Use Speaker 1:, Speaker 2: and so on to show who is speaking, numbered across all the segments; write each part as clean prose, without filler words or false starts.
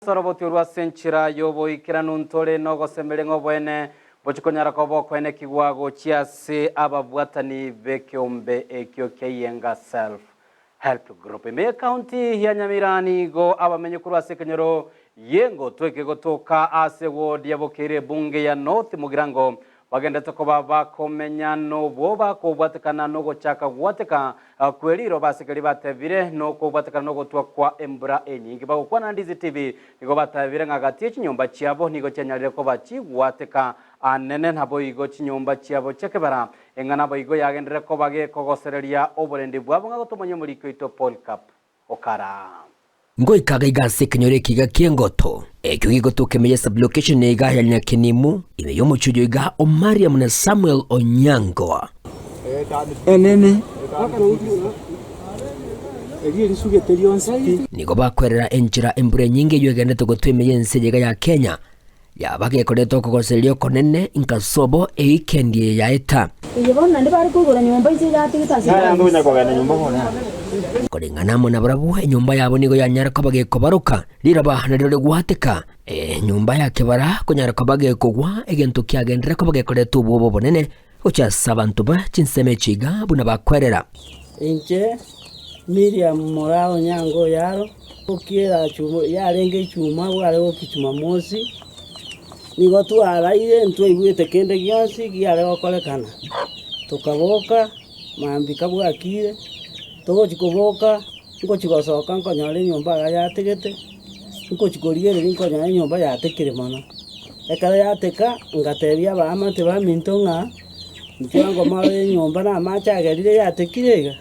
Speaker 1: Ase oroboti orwo ase enchera y'oboikeranu ntore nogosemeria ng'a oboene mbochie konyara koba okoenekigwa gochia ase ababwatani b'ekeombe ekio kia Iyenga Self Help Group. Ime y'ecounty ya Nyamira nigo abamenyi korwa ase ekenyoro y'engoto ekegotoka ase ward ya Bokeire ebunge ya North Mugirango Bagendete koba bakomenya nobwoba kobwatekana nogochaka gwateka kwe riroba ase keria batebire nokobwatekana nogotwa kwa embura enyinge. Bagokwana na Ndizi TV nigo batebire ng'a gati ye chinyomba chiabo nigo chianyarire koba chigwateka anene naboigo chinyomba chiabo chia kebara eng'ana naboigo yagenderere koba gekogosereria oborendi bwabo ng'a gotomanya omoriki oito Polycarp Okara.
Speaker 2: Ngoika iga ase ekenyoro eke iga ki'engoto, ekio gegotoka ime ye sublocation iga ya Nyakenimu, ime y'omochie oyo iga o Mariam na Samuel Onyango.
Speaker 3: Enene, eria erisugete rionsi pi.
Speaker 2: Nigo bakwerera enchera embura enyinge eyio egenderete gotwa ime y'ense eye iga ya Kenya, Yaba gekoreta okogosereria okonene inka sobo eikendi eye yaeta.
Speaker 4: Eye bono naende bare koigora nyomba inse yatigete ase ekanisa.
Speaker 2: Koreng'ana amo nabarabwo, enyomba yabo nigo yanyara koba gekobaroka, riroba nario rigwateka, enyomba ya kebara konyara koba gekogwa, egento kiagenderera koba gekoreta obwoba obonene gochia ase abanto ba chinsemo echi iga buna bakwerera.
Speaker 5: Inche Miriam moraa Onyango Oyaro, gokiera yarenge echuma bware gokia Jumamosi, nigo twaraire ntwaigwete kende gionsi giare gokorekana, tokaboka mambia kabwakire, togochia koboka, ngochia gosoka nkonyora enyomba iga yategete, ngochia korigereria nkonyora enyomba yatekire mono. Ekero yateka, ngatebia abaamate baminto ng'a inchuo ango morore enyomba na amache agerire yatekire iga.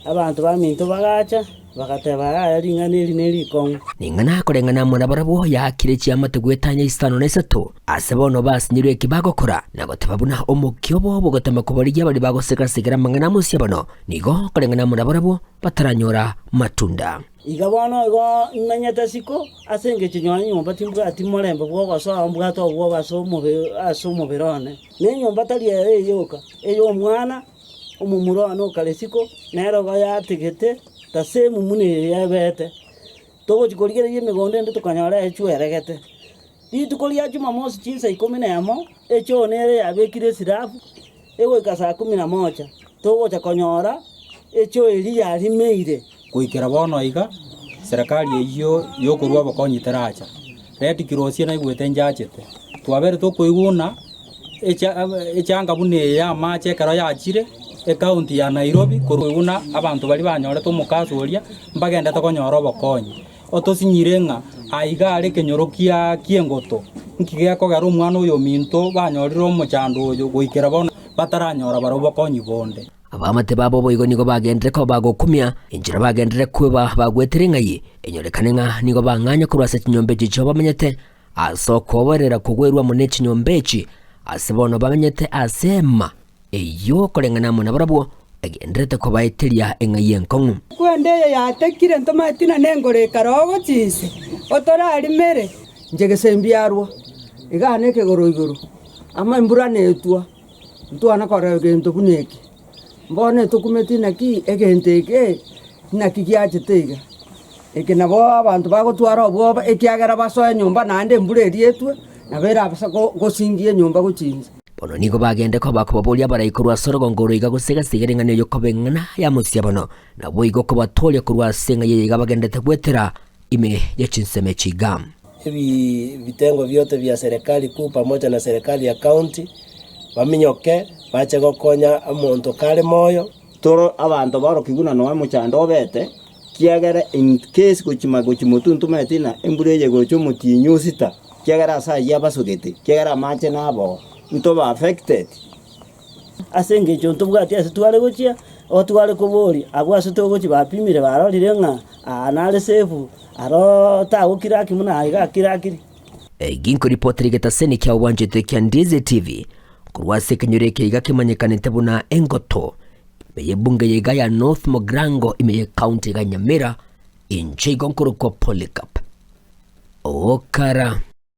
Speaker 5: Abanto baminto bagacha, bagateba, Yaya, ring'ana eri nerikong'u.
Speaker 2: Ning'ana koreng'ana amo nabarabwo yaakire chiamate goetania isano na isato, ase bono basinyirwe eki bagokora, na goteba buna omokia obo bogotema kobarigia baria bagosega-segera amang'ana a mosiabano, nigo koreng'ana amo nabarabwo bataranyora matunda.
Speaker 5: Iga bono igo imenyete isiko, ase engencho nonya nyomba timbwati morembe bw'ogosoa, mbwate obwoba ase omobere ase omobere one. Na enyomba tari ere eyoka, ey'omwana omomura one okare isiko, nere igo yatigete tasemu buna eye ebete. Togochia korigereria emegondo ende tokanyora echweregete. Rituko ria Jumamosi chinsa ikomi na emo, echoo nere yabekire esirabu, egoika saa kumi na moja, togocha konyora echoo eria yarimeire.
Speaker 6: Goikera bono iga, serikali eyio yokorua obokonyi teracha. Red Cross naigwete nchachete, twabere tokoigwa buna echa echanga buna eye ya amache ekero yachire ecounty ya Nairobi korwa buna abanto baria banyorete omokaso oria mbagendete konyora obokonyi. Otosinyire ng'a aiga are ekenyoro kia ki'engoto, nki gekogera omwana oyo ominto banyorire omochando oyo goikera bono bataranyora barabwo bokonyi bonde.
Speaker 2: Abaamate babo boigo nigo bagenderere koba bagokumia, enchera bagenderere kweba bagwetire ng'ai, enyorekane ng'a nigo bang'anya korwa ase chinyomba echi chiabo bamenyete, ase okoboerera kogwerwa amo ne chinyomba echi, ase bono bamenyete ase eema. Eyio koreng'ana amo nabarabwo egendererete kobaeteria eng'ai enkong'u.
Speaker 7: Kwende eye yatekire ntomanyeti na nengoro ekare ogochia inse, otorarimere.
Speaker 3: Inche gese mbiarwa, igaa nekegoro igoro, amo embura netwa, ntwana korora egento buna eke. Bono etokumeti naki egento eke naki giachete iga. Eke nabo abanto bagotwara obwoba ekiagera basoe nyomba naende embura eria etwe, nabo erabase gosingia enyomba gochia inse.
Speaker 2: Bono nigo bagende koba kobaboria abarai korwa ase orogongo oro iga gose gase igere eng'ana eyio koba eng'ana ya mosiabano, naboigo kobatooria korwa ase eng'ai eye iga bagenderete goetera ime ye chinsemo echi iga.
Speaker 8: Ebi vitengo viote via serikali kuu pamoja na serikali ya county baminyoke bache gokonya omonto kare moyo.
Speaker 9: Toro abanto barokigwe na noe mochando obete, kiagera in case gochima gochia motwe ntomanyeti ng'a embura eye egocha omotienyi o sita, kiagera ase ayio abasogete, kiagera amache naboo, ntobe affected.
Speaker 5: Ase engencho ntobwati ase tware gochia, o tware koboria, abwo ase togochia bapimire barorire ng'a aa nare safe, aro tagokiraki buna aiga akirakiri.
Speaker 2: Egi nkoripotera egetaseni kia obwanchete kia Ndizi TV korwa ase ekenyoro eke iga kemanyekanete buna Engoto ime y'ebunge ya iga ya North Mogrango ime y'ecounty iga Nyamira inche igo nkorokwa Polycarp Okara.